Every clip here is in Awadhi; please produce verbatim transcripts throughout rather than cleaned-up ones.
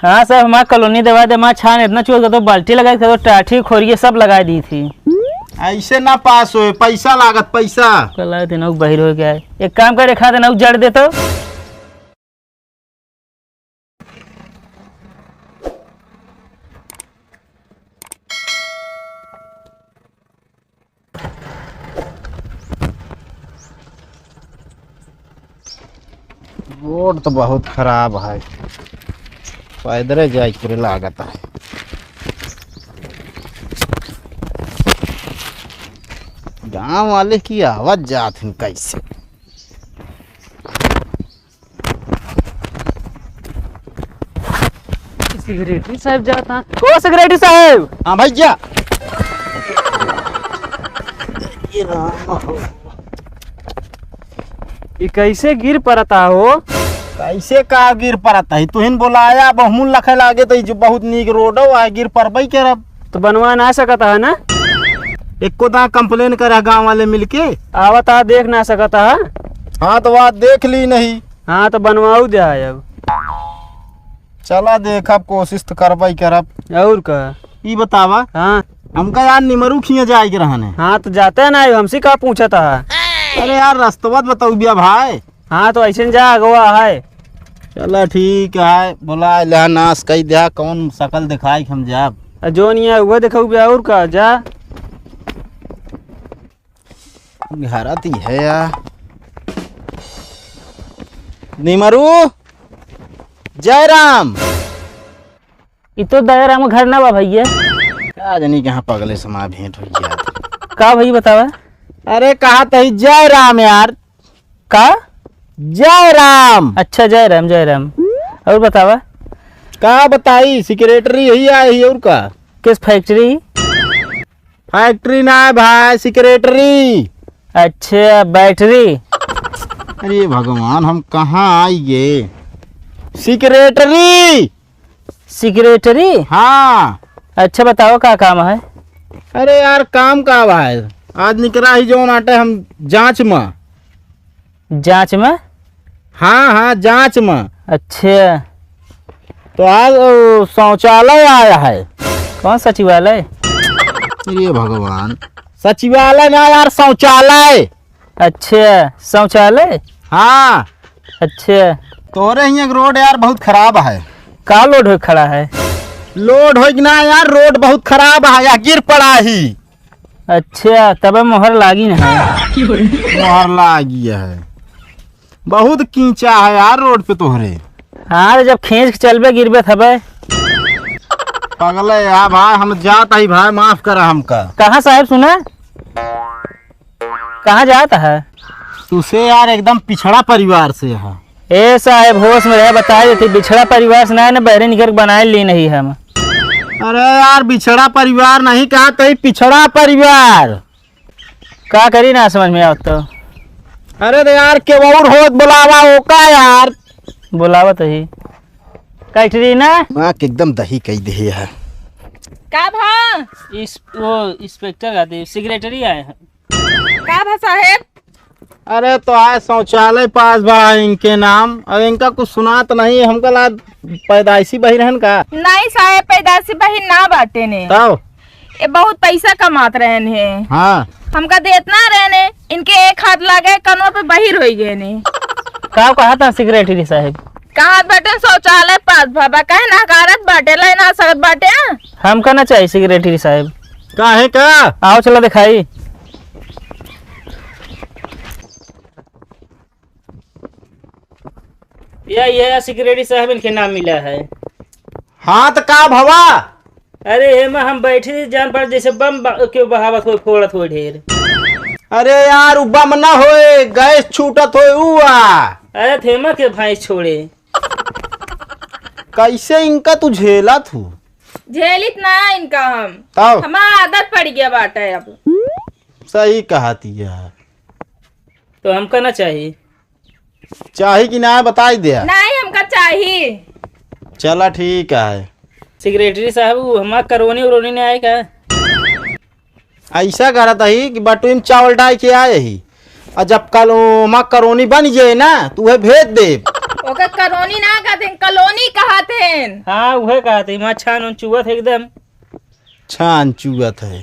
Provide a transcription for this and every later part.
हाँ साहब, हमार कॉलोनी देवा दे, हमार छान इतना चोर कर दो, बाल्टी लगाए कर दो, टाठी, खोरिए सब लगाए दी थी। ऐसे ना पास होए, पैसा लागत, पैसा। कल आए दिन बहिर हो गया है। एक काम कर, एक हाथ ना जड़ दे तो। रोड तो बहुत खराब है, पैदरे जाए के लागत है। गांव वाले की आवत जात हैं कैसे? सेक्रेटरी साहब जाता। ओ सेक्रेटरी साहब! हाँ भैया। ये राम हो। ये कैसे गिर पड़ता हो? कैसे का गिर पड़ता है? तुहिन बोलाया, बहुमूल लखे लागे तो ये जो बहुत नीक रोड हो, आ गिर पड़बई के रब। तो बनवा ना सकता है ना? एको दा कंप्लेन करे गांव वाले मिलके। आवत आ, देख ना सकता है। हाँ, तो बात देख ली नहीं। हाँ, तो बनवाऊ दे है अब। चला देखब, कोशिश तो करबई करब। और का? ई बतावा। हाँ। हमका यार निमरू खिया जाए के रहने। हाँ, तो जाते ना, हमसे का पूछता है? अरे यार, रस्तवा तो बताऊ बिया भाई। हाँ, तो ऐसे न जा, अगवा है। चला ठीक है, बुला ले, नाश कई दे, कौन शकल दिखाई हम जाब। आ, जो नहीं है, वो दिखाऊ बे, और का, जा। घर आती है यार। निमरू, जयराम। इ तो दयाराम घर ना बा भैया। का जानी कहाँ पगले समा भेंट हो गया। का भैया बतावा? अरे कहा तही जयराम यार। का? जय राम। अच्छा, जय राम, जय राम। और बतावा? का बताई, सेक्रेटरी यही आई है, और का? किस फैक्ट्री? फैक्ट्री ना है भाई, सेक्रेटरी। अच्छा, बैटरी। अरे भगवान, हम कहाँ आई गे? सेक्रेटरी। सेक्रेटरी? हाँ। अच्छा, बताओ, का काम है? अरे यार, काम का बा है? आज निकरा ही जौन आटे हम जांच में। जांच में? हाँ, हाँ, जांच में। अच्छा। तो आज, ओ, शौचालय आया है। कौन सचिवालय? अरे भगवान, सचिवालय ना यार, शौचालय। अच्छा, शौचालय? हाँ। अच्छा। तोरे हियां के रोड यार बहुत खराब है। का लोड होए खड़ा है? लोड होए कि ना यार, रोड बहुत खराब है, या गिर पड़ा ही। अच्छा, तबे मोहर लागी ना है। मोहर लागी है, बहुत कींचा है यार रोड पे तोहरे। हाँ, जब खींच के चलबे गिरबे थबे। पगले यार भाई, हम जात ही भाई, माफ करा हमका। कहाँ साहब सुना? कहाँ जात है? तुसे यार एकदम पिछड़ा परिवार से है। ए साहेब, होश में रहे, बताए देती, बिछड़ा परिवार से ना, ना बहरे निकर के बनाए ली नहीं हम। अरे यार, बिछड़ा परिवार नहीं कहा, तही पिछड़ा परिवार। का करी ना समझ में आवत तो। अरे रे यार, के और होत बुलावा ओका यार। बुलावत ही। कैटरीना। माँ के एकदम दही कही दे है। का भा? इस, वो इंस्पेक्टर आते, सेक्रेटरी आए हैं। का भा साहेब? अरे तो आज शौचालय पास बा इनके नाम, और इनका कुछ सुनात नहीं, हमका ला पैदाइशी बहिर हन का? नहीं साहेब, पैदाइशी बहिर ना बाटे ने। तब? ये बहुत पैसा कमात रहन है। हाँ। हमका देत ना रहने, इनके एक हाथ लागे कनवा पे बहिर होई गए ने। का कहा था सेक्रेटरी साहेब? कहा बाटे शौचालय पास बा, बा, काहे ना हकारत बाटे, ले ना सकत बाटे? हमका ना चाहिए सेक्रेटरी साहेब। काहे का? आओ चला दिखाई। या, या, या सेक्रेटरी साहब इनके नाम मिला है। हाँ, तो का भवा? अरे, एमा हम बैठे जान पर जैसे बम बा-, क्यों बहावत होए, फोड़त होए ढेर। अरे यार, उ बम ना होए, गैस छूटत होए, उ आ। अरे, थेमा के भाई छोड़े। कैसे इनका तू झेलत हूँ? झेलित ना इनका हम। तब? हमार आदत पड़ गया बाटे अब। सही कहत ही है। तो हमका ना चाही। चाही कि ना, बताई दे। नहीं, हमका चाही। चला, ठीक है। सेक्रेटरी साहब, उ हमार करोनी उरोनी नहीं आए का? ऐसा करत ही कि बटुई में चावल डाल के आए ही, और जब कल हमार करोनी बन जाए ना, तो उहे भेज दे। ओ, ओके कॉलोनी ना कहत हैं, कॉलोनी कहत हैं। हाँ, उहे कहत हैं, वहाँ छान उन चुअत है एकदम। छान चुअत है।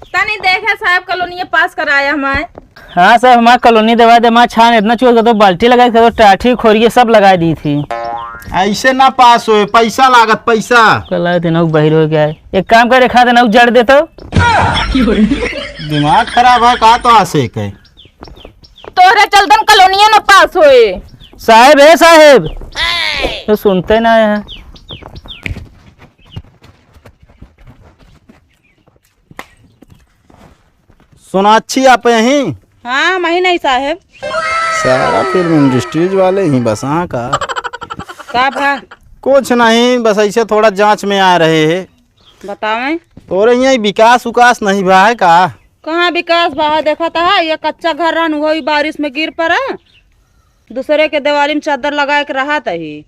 तनी देखे साहब, कॉलोनी पास कराया हमारे। हाँ साहब, हमार कॉलोनी देवा दे, हमार छान इतना चुअत, तो बाल्टी लगाई, तो टाठी खोरिए सब लगाई दी थी। ऐसे ना पास होए, पैसा लागत, पैसा। कल दिन बहिर हो गया है, एक काम करे, खा देना जड़ दे तो। दिमाग खराब है का, तो आसे के तोहरे चलतन कॉलोनिया न पास होए। साहेब, ए साहेब, तो सुनते ना है। सोनाक्षी, आप यहीं? हाँ, हम ही नहीं साहेब। सारा फिल्म इंडस्ट्रीज वाले ही बस, हाँ का? का भा? कुछ नहीं, बस ऐसे थोड़ा जांच में आ रहे हैं। बतावें। तोरे यहाँ विकास उकास नहीं भा है का? कहाँ विकास भा है? देखत है, ये कच्चा घर रहन, वही बारिश में गिर पड़ा, दूसरे के दिवाली में चद्दर लगाए के रहत ही।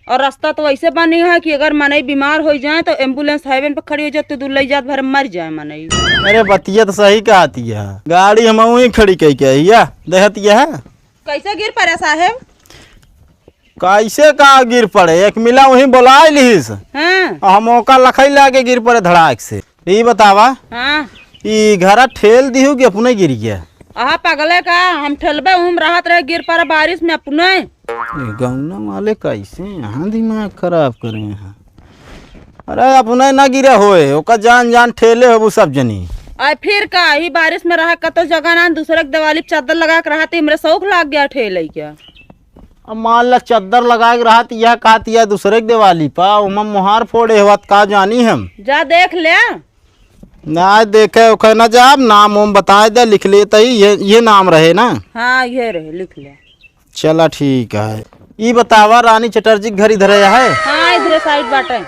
और रास्ता तो ऐसे बनी है कि अगर मनई बीमार हो जाए तो एम्बुलेंस हाईवे पे खड़ी हो जाए, तो दूर ले जात भर मर जाए मनई। अरे बतिया तो सही कहती है, गाड़ी हम वहीं खड़ी कई के हिया, देखती है। कैसे गिर पड़ा साहेब? कैसे का गिर पड़े? एक मिला वहीं बोलाए लिहिस। हाँ। आ हम ओका लखई लागे गिर पड़े धड़ाक से। ई बतावा, हाँ। ई घरा ठेल दिहू कि अपने गिर गया? आहा पगले का, हम ठेलबे, हम रहत रहे गिर पड़े बारिश में अपने। ई गौना वाले कैसे यहाँ दिमाग खराब करे हैं? अरे अपने ना गिरे होए, ओका जान जान ठेले होबू सब जनी। आ फिर का, ई बारिश में रहा कतो जगह ना, दूसरे के दिवाली पे चद्दर लगा के रहा, तो हमरे शौक लाग गया ठेले के। अब मान ला चद्दर लगा के रहत, यह कहत यह दूसरे के दिवाली पा, ओमा मोहार फोड़े होत का जानी हम। जा देख ले। ना देखे ओखे ना जाब, नाम ओम बताए दे, लिख लेते ही, ये, ये नाम रहे ना। हाँ, ये रहे, लिख ले। चला ठीक है। ई बतावा रानी चटर्जी के घर इधर है? हाँ, इधरे साइड बाटे।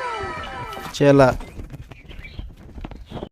चला।